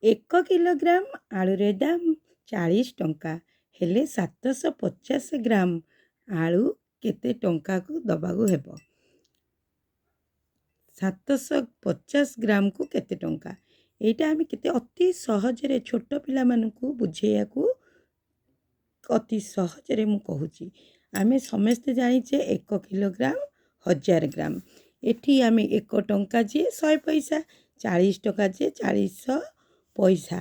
1 kilogram ଆଳୁର ଦାମ 40 ଟଙ୍କା ହେଲେ 750 ଗ୍ରାମ ଆଳୁ କେତେ ଟଙ୍କାକୁ ଦେବାକୁ ହେବ? 750 ଗ୍ରାମକୁ କେତେ ଟଙ୍କା? ଏଇଟା ଆମେ କେତେ ଅତି ସହଜରେ ଛୋଟ ପିଲାମାନଙ୍କୁ ବୁଝେଇବାକୁ ଅତି ସହଜରେ ମୁଁ କହୁଛି। ଆମେ ସମସ୍ତେ ଜାଣିଛେ 1 କିଲୋଗ୍ରାମ 1000 ଗ୍ରାମ। ଏଠି ଆମେ 1 ଟଙ୍କା ଯିଏ 100 ପଇସା, 40 ଟଙ୍କା ଯିଏ 40 ପଇସା।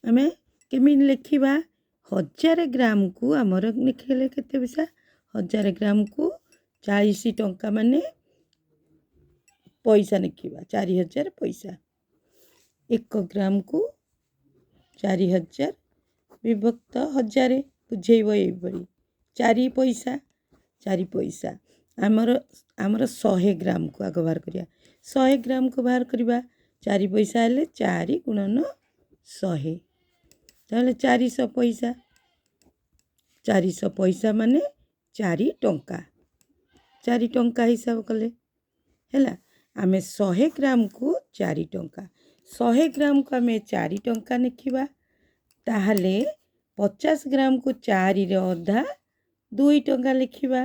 ଆମେ କେମିତି ଲେଖିବା? 1000 ଗ୍ରାମକୁ ଆମର ଲେଖିଲେ କେତେ ପଇସା? 1000 ଗ୍ରାମକୁ 40 ଟଙ୍କା ମାନେ ପଇସା ଲେଖିବା 4000 ପଇସା। 1 ଗ୍ରାମକୁ 4000 ବିଭକ୍ତ 1000 ବୁଝେଇବ ଏଇଭଳି 4 ପଇସା, 4 ପଇସା। ଆମର 100 ଗ୍ରାମକୁ ଆଗ ବାହାର କରିବା। 100 ଗ୍ରାମକୁ ବାହାର କରିବା, 4 ପଇସା ହେଲେ 4 ଗୁଣନ 100, ତାହେଲେ 400 ପଇସା। 400 ପଇସା ମାନେ 4 ଟଙ୍କା। 4 ଟଙ୍କା ହିସାବ କଲେ ହେଲା। ଆମେ 100 ଗ୍ରାମକୁ 4 ଟଙ୍କା, 100 ଗ୍ରାମକୁ ଆମେ 4 ଟଙ୍କା ଲେଖିବା। ତାହେଲେ 50 ଗ୍ରାମକୁ 4ର ଅଧା 2 ଟଙ୍କା ଲେଖିବା।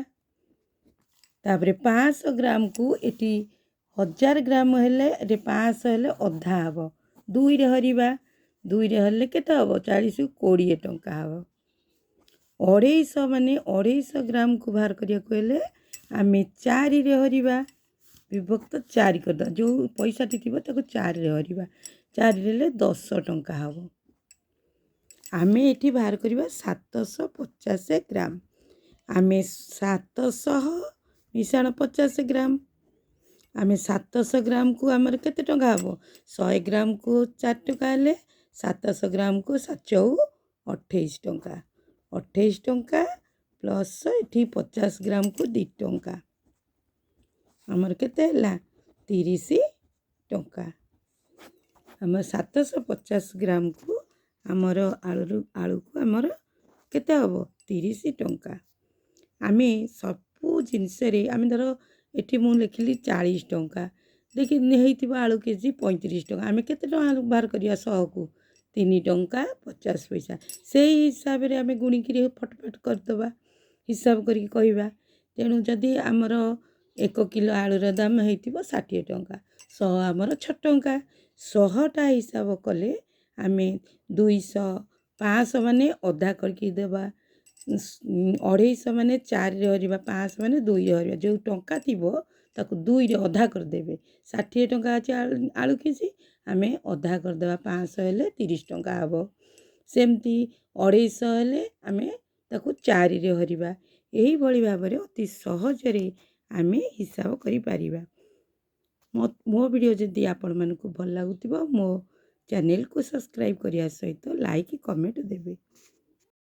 ତାପରେ 500 ଗ୍ରାମକୁ ଏଠି 1000 ଗ୍ରାମ ହେଲେ ଏଠି 500 ହେଲେ ଅଧା ହେବ, 2ରେ ହରିବା। 2ରେ ହରିଲେ କେତେ ହେବ? 40 20 ଟଙ୍କା ହେବ। 250 ମାନେ 250 ଗ୍ରାମକୁ ବାହାର କରିବାକୁ ହେଲେ ଆମେ 4ରେ ହରିବା, ବିଭକ୍ତ 4 କରିଦେବା। ଯେଉଁ ପଇସାଟି ଥିବ ତାକୁ 4ରେ ହରିବା, 4ରେ ହେଲେ 10 ଟଙ୍କା ହେବ। ଆମେ ଏଠି ବାହାର କରିବା 750 ଗ୍ରାମ। ଆମେ 700 ମିଶାଣ 50 ଗ୍ରାମ। ଆମେ 700 ଗ୍ରାମକୁ ଆମର କେତେ ଟଙ୍କା ହେବ? 100 ଗ୍ରାମକୁ 4 ଟଙ୍କା ହେଲେ 700 ଗ୍ରାମକୁ 7 ଚଉ 28 ଟଙ୍କା। 28 ଟଙ୍କା ପ୍ଲସ୍ ଏଠି 50 ଗ୍ରାମକୁ 2 ଟଙ୍କା, ଆମର କେତେ ହେଲା? 30 ଟଙ୍କା। ଆମର 750 ଗ୍ରାମକୁ ଆମର ଆଳୁକୁ ଆମର କେତେ ହେବ? 30 ଟଙ୍କା। ଆମେ ସବୁ ଜିନିଷରେ ଆମେ ଧର ଏଠି ମୁଁ ଲେଖିଲି 40 ଟଙ୍କା, ଦେଖି ହେଇଥିବ ଆଳୁ କେଜି 35 ଟଙ୍କା। ଆମେ କେତେ ଟଙ୍କା ବାହାର କରିବା? ଶହକୁ 3 ଟଙ୍କା 50 ପଇସା। ସେଇ ହିସାବରେ ଆମେ ଗୁଣିକିରି ଫଟଫଟ କରିଦେବା, ହିସାବ କରିକି କହିବା। ତେଣୁ ଯଦି ଆମର 1 କିଲୋ ଆଳୁର ଦାମ ହେଇଥିବ 60 ଟଙ୍କା, ଶହ ଆମର 6 ଟଙ୍କା। 100ଟା ହିସାବ କଲେ ଆମେ 200, 500 ମାନେ ଅଧା କରିକି ଦେବା, 250 ମାନେ 4ରେ ହରିବା, 500 ମାନେ 2ରେ ହରିବା। ଯେଉଁ ଟଙ୍କା ଥିବ ତାକୁ 2ରେ ଅଧା କରିଦେବେ। 60 ଟଙ୍କା ଅଛି ଆଳୁ କେଜି, ଆମେ ଅଧା କରିଦେବା, 500 ହେଲେ 30 ଟଙ୍କା ହେବ। ସେମିତି 250 ହେଲେ ଆମେ ତାକୁ 4ରେ ହରିବା। ଏହିଭଳି ଭାବରେ ଅତି ସହଜରେ ଆମେ ହିସାବ କରିପାରିବା। ମୋ ଭିଡ଼ିଓ ଯଦି ଆପଣମାନଙ୍କୁ ଭଲ ଲାଗୁଥିବ, ମୋ ଚ୍ୟାନେଲକୁ ସବସ୍କ୍ରାଇବ୍ କରିବା ସହିତ ଲାଇକ୍ କମେଣ୍ଟ ଦେବେ।